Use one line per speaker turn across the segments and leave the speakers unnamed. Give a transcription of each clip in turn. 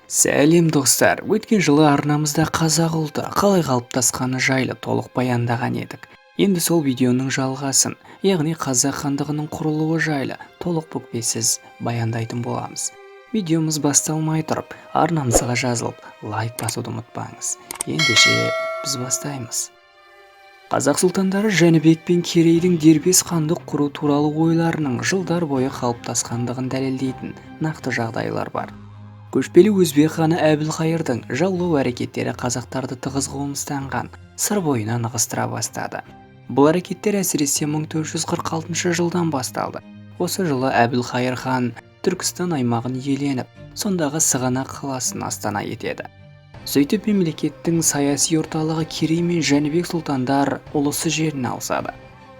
Сәлем, достар! Өткен жылы арнамызда қазақ ұлты қалай қалыптасқаны жайлы толық баяндаған едік. Енді сол видеоның жалғасын, яғни Қазақ хандығының құрылуы жайлы толық бүкпесіз баяндайтын боламыз. Видеомыз басталмай тұрып, арнамызға жазылып, лайк басуды ұмытпаңыз. Ендеше біз бастаймыз. Қазақ сұлтандары Жәнібек пен Керейдің дербес хандық құру туралы ойларының жылдар бойы қалыптасқандығын дәлелдейтін нақты жағдайлар бар. Көшпелі өзбек ханы Әбілқайырдың жаулау әрекеттері қазақтарды тығыз қоныстанған Сыр бойынан ығыстыра бастады. Бұл әрекеттер әсіресе 1446 жылдан басталды. Осы жылы Әбілқайыр хан Түркістан аймағын иеленіп, сондағы Сығанақ қаласын астана етеді. Сөйтіп, мемлекеттің саяси орталығы Керей мен Жәнібек сұлтандар ұлысы жеріне ауысады.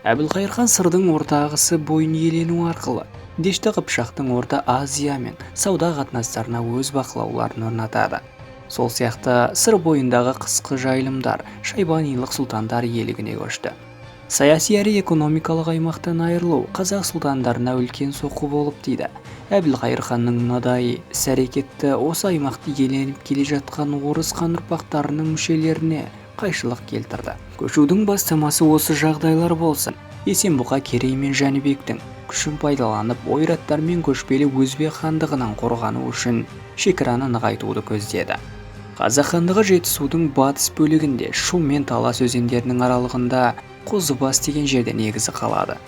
Әбілқайыр хан Сырдың орта ағысы бойын иелену арқылы Дешті Қыпшақтың Орта Азия мен сауда қатынастарына өз бақылауларын орнатады. Сол сияқты Сыр бойындағы қысқы жайылымдар шайбанилық сұлтандар иелігіне көшті. Саяси әрі экономикалық аймақтан айырылу қазақ сұлтандарына үлкен соққы болып тиді. Әбілқайыр ханның мынадай іс-әрекеті осы аймақты иеленіп келе жатқан орыс хан ұрпақтарының мүшелеріне қайшылық келтірді. Көшудің бастамасы осы жағдайлар болса, Есенбұға Керей мен Жәнібектің күшін пайдаланып, ойраттар мен көшпелі өзбек хандығынан қорғану үшін шекараны нығайтуды көздеді. Қазақ хандығы Жетісудың батыс бөлігінде, Шу мен Талас өзендерінің аралығында, Қозыбас деген жерде негізі қалады.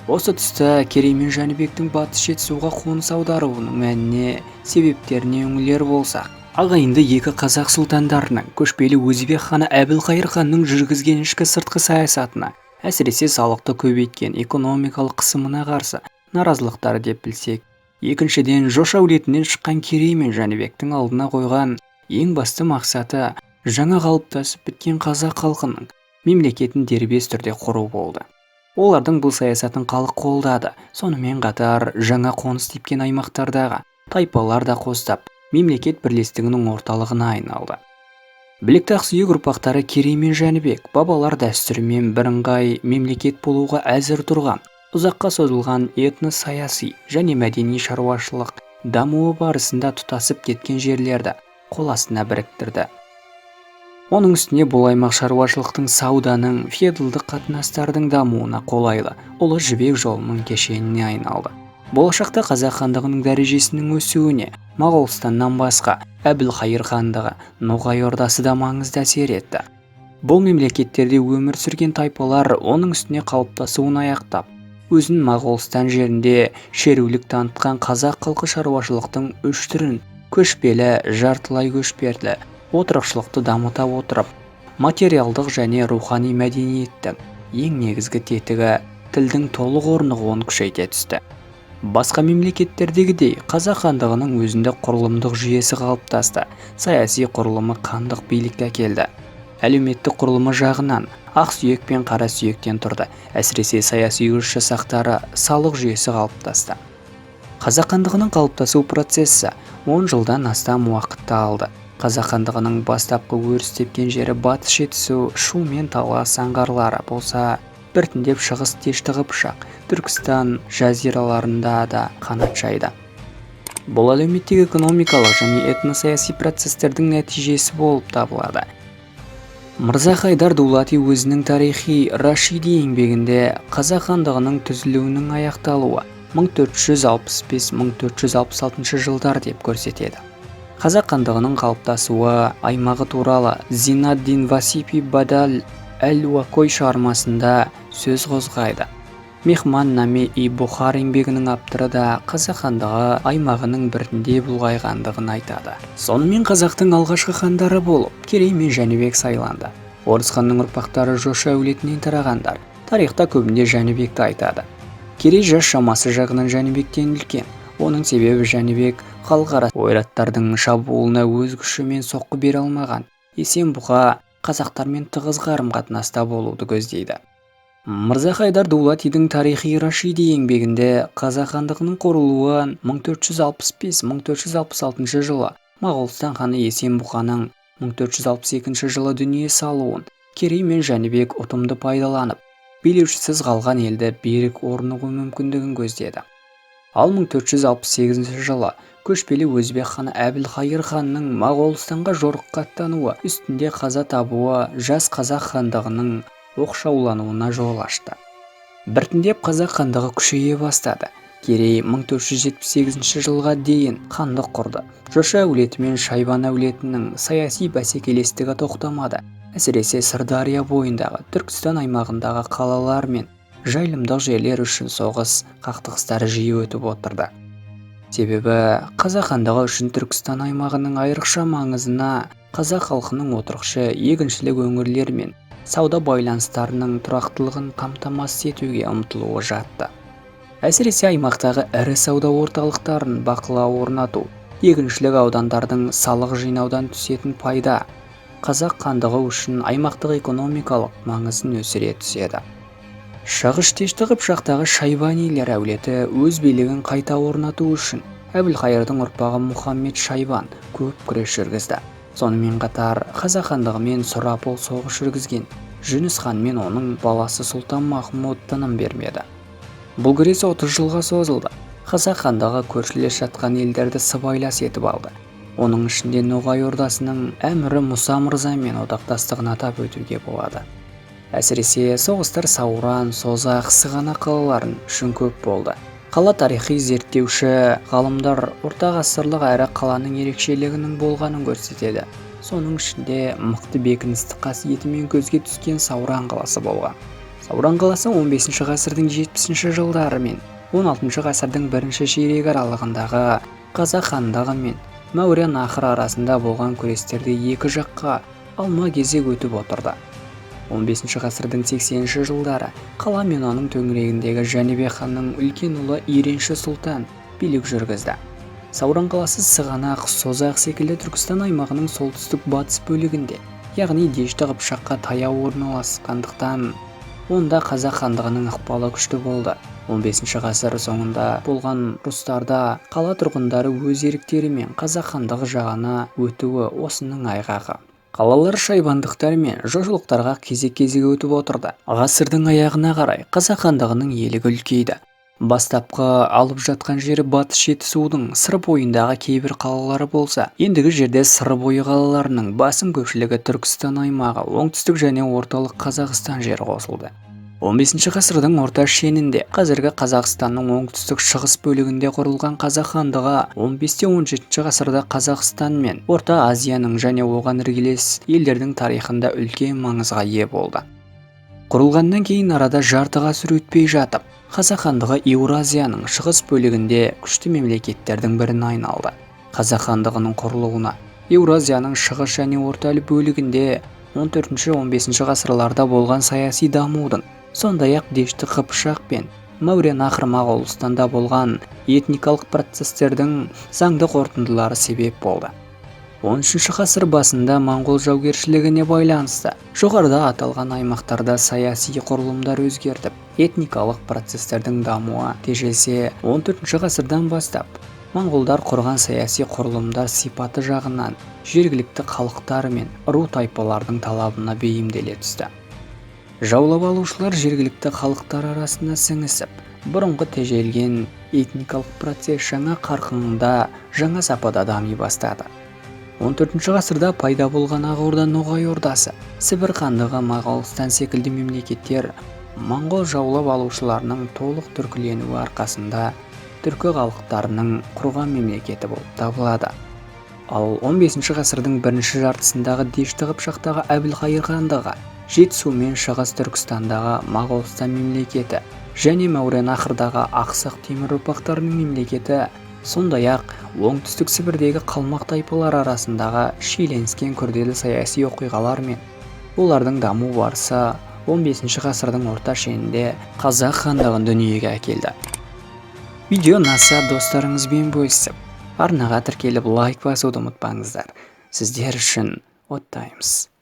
Осы тұста Керей мен Жәнібектің батыс Жетісуға қоныс аударуының мәніне, себептеріне үңілер болсақ, ағайынды екі қазақ сұлтандарының көшпелі өзбек ханы Әбілқайыр ханның жүргізген ішкі сыртқы саясатына, әсіресе салықты көбейткен экономикалық қысымына қарсы наразылықтары деп білсек, екіншіден, Жошы әулетінен шыққан Керей мен Жәнібектің алдына қойған ең басты мақсаты жаңа қалыптасып біткен қазақ халқының мемлекетін дербес түрде құру болды. Олардың бұл саясатын халық қолдады. Сонымен қатар жаңа қоныс тепкен аймақтардағы тайпалар да қостап, мемлекет бірлестігінің орталығына айналды. Білікті ақсүйек ұрпақтары Керей мен Жәнібек бабалар дәстүрімен бірыңғай мемлекет болуға әзір тұрған, ұзаққа созылған этносаяси және мәдени шаруашылық дамуы барысында тұтасып кеткен жерлерді қол астына біріктірді. Оның үстіне бұл аймақ шаруашылықтың, сауданың, феодалдық қатынастардың дамуына қолайлы Ұлы Жібек жолының кешеніне айналды. Болашақта Қазақ хандығының дәрежесінің өсуіне Моғолстаннан басқа Әбілқайыр хандығы, Ноғай Ордасы да маңызды әсер етті. Бұл мемлекеттерде өмір сүрген тайпалар, оның үстіне қалыптасуын аяқтап, өзін Моғолстан жерінде шерулік танытқан қазақ халқы шаруашылықтың үш түрін: көшпелі, жартылай көшпелі, отырықшылықты дамыта отырып, материалдық және рухани мәдениеттің ең негізгі тетігі тілдің толық орнығуын күшейте түсті. Басқа мемлекеттердегідей Қазақ хандығының өзінде құрылымдық жүйесі қалыптасты. Саяси құрылымы хандық билікке әкелді. Әлеуметтік құрылымы жағынан ақ сүйек пен қара сүйектен тұрды. Әсіресе саяси күш жасақтары, салық жүйесі қалыптасты. Қазақ хандығының қалыптасу процесі 10 жылдан астам уақытты алды. Қазақ хандығының бастапқы өріс тепкен жері батыс Жетісу, Шу мен Талас аңғарлары болса, біртіндеп шығыс Дешті Қыпшақ, Түркістан жазираларында да қанат жайды. Бұл әлеуметтік, экономикалық және этносаяси процестердің нәтижесі болып табылады. Мырза Хайдар Дулати өзінің Тарихи Рашиди еңбегінде Қазақ хандығының түзілуінің аяқталуы 1465-1466 жылдар деп көрсетеді. Қазақ хандығының қалыптасуы аймағы туралы Зинаддин Васипи Бадал әл-Уакой шығармасында сөз қозғайды. Мехман Наме и Бұхар еңбегінің авторы да Қазақ хандығы аймағының біртіндеп ұлғайғандығын айтады. Сонымен, қазақтың алғашқы хандары болып Керей мен Жәнібек сайланды. Орыс ханның ұрпақтары Жошы әулетінен тарағандар тарихта көбінде Жәнібекті айтады. Керей жас шамасы жағынан Жәнібектен үлкен. Оның себебі Жәнібек халық ойраттардың шабуылына өз күшімен соққы бере алмаған Есенбұға қазақтармен тығыз қарым-қатынаста болуды көздейді. Мырза Хайдар Дулатидің Тарихи Рашиди еңбегінде Қазақ хандығының құрылуы 1465-1466 жылы Моғолстан ханы Есенбұғаның 1462 жылы дүние салуын Керей мен Жәнібек ұтымды пайдаланып, билеушісіз қалған елді берік орнығу мүмкіндігін көздеді. Ал 1468 жылы Көшпелі өзбек ханы Әбілхайыр ханның Моғолстанға жорыққа аттануы үстінде қаза табуы жас қазақ хандығының оқшаулануына жол ашты. Біртіндеп қазақ хандығы күшейе бастады. Керей 1478 жылға дейін хандық құрды. Жошы әулеті мен Шайбан әулетінің саяси бәсекелестігі тоқтамады. Әсіресе Сырдария бойындағы Түркістан аймағындағы қалалар мен жайылымдық жерлер үшін соғыс қақтығыстары жиі өтіп отырды. Себебі қазақ хандығы үшін Түркістан аймағының айрықша маңызына қазақ халқының отырықшы егіншілік өңірлер мен сауда байланыстарының тұрақтылығын қамтамасыз етуге ұмтылуы жатты. Әсіресе аймақтағы ірі сауда орталықтарын бақылау орнату, егіншілік аудандардың салық жинаудан түсетін пайда қазақ хандығы үшін аймақтық экономикалық маңызын өсіре түседі. Шығыс Дешті Қыпшақтағы Шайбанилер әулеті өз билігін қайта орнату үшін Әбілхайырдың ұрпағы Мұхаммед Шайбан көп күрес жүргізді. Сонымен қатар қазақ хандығымен сұрапыл соғыс жүргізген Жүніс хан мен оның баласы Сұлтан Махмұд тыным бермеді. Бұл күрес 30 жылға созылды. Қазақ хандығы көршілес жатқан елдерді сыбайлас етіп алды. Оның ішінде Ноғай ордасының әмірі Мұса мырзамен одақтастығын атап өтуге болады. Әсіресе соғыстар Сауран, Созақ, Сығанақ қалаларын үшін көп болды. Қала тарихи зерттеуші ғалымдар орта ғасырлық әрі қаланың ерекшелігінің болғанын көрсетеді. Соның ішінде мықты бекіністік қасиетімен көзге түскен Сауран қаласы болған. Сауран қаласы 15 ғасырдың 70 жылдары мен 16 ғасырдың бірінші ширегі аралығындағы қазақ хандығы мен Мәуереннахр арасында болған күрестерде екі жаққа алма-кезек өтіп отырды. 15 ғасырдың 80 жылдары қала мен оның төңірегіндегі Жәнібек ханның үлкен ұлы Еренші сұлтан билік жүргізді. Сауран қаласы Сығанақ, Созақ секілді Түркістан аймағының солтүстік батыс бөлігінде, яғни Дешті Қыпшаққа таяу орналасқандықтан онда қазақ хандығының ықпалы күшті болды. 15 ғасыр соңында болған ұрыстарда қала тұрғындары өз еріктерімен қазақ хандығы жағына өтуі осының айғағы. Қалалар шайбандықтар мен жошылықтарға кезек-кезек өтіп отырды. Ғасырдың аяғына қарай қазақ хандығының иелігі үлкейді. Бастапқы алып жатқан жері батыс Жетісудың Сыр бойындағы кейбір қалалары болса, ендігі жерде Сыр бойы қалаларының басым көпшілігі Түркістан аймағы, оңтүстік және орталық Қазақстан жері қосылды. 15 ғасырдың орта шенінде қазіргі Қазақстанның оңтүстік шығыс бөлігінде құрылған қазақ хандығы 15-17 ғасырда Қазақстан мен Орта Азияның және оған іргелес елдердің тарихында үлкен маңызға ие болды. Құрылғаннан кейін арада жарты ғасыр өтпей жатып, қазақ хандығы Еуразияның шығыс бөлігінде күшті мемлекеттердің біріне айналды. Қазақ хандығының құрылуына Еуразияның шығыс және орта бөлігінде 14-15 ғасырларда болған саяси дамудың, сондай-ақ Дешті Қыпшақ пен Мәуереннахр Моғолстанда болған этникалық процестердің заңды қорытындылары себеп болды. 13 ғасыр басында моңғол жаугершілігіне байланысты жоғарыда аталған аймақтарда саяси құрылымдар өзгертіп, этникалық процестердің дамуы тежелсе, 14 ғасырдан бастап моңғолдар құрған саяси құрылымдар сипаты жағынан жергілікті халықтар мен ру тайпалардың талабына бейімделе түсті. Жаулап алушылар жергілікті халықтар арасына сіңісіп, бұрынғы тежелген этникалық процесс жаңа қарқынында, жаңа сапада дами бастады. 14 ғасырда пайда болған Ақ Орда, Ноғай Ордасы, Сібір хандығы, Моғолстан секілді мемлекеттер моңғол жаулап алушыларының толық түркіленуі арқасында түркі халықтарының құрған мемлекеті болып табылады. Ал 15 ғасырдың бірінші жартысындағы Дешті Қыпшақтағы Әбілқайыр хандығы, Жетісу мен Шығыс Түркістандағы Моғолстан мемлекеті және Мәуереннахрдағы Ақсақ Темір ұрпақтарының мемлекеті, сондай-ақ оңтүстік Сібірдегі қалмақ тайпалары арасындағы шиеленіскен күрделі саяси оқиғалар мен олардың даму барысы 15 ғасырдың орта шенінде қазақ хандығын дүниеге әкелді. Видео ұнаса, достарыңызбен бөлісіп, арнаға тіркеліп, лайк басуды ұмытпаңыздар. Сіздер үшін оттаймыз.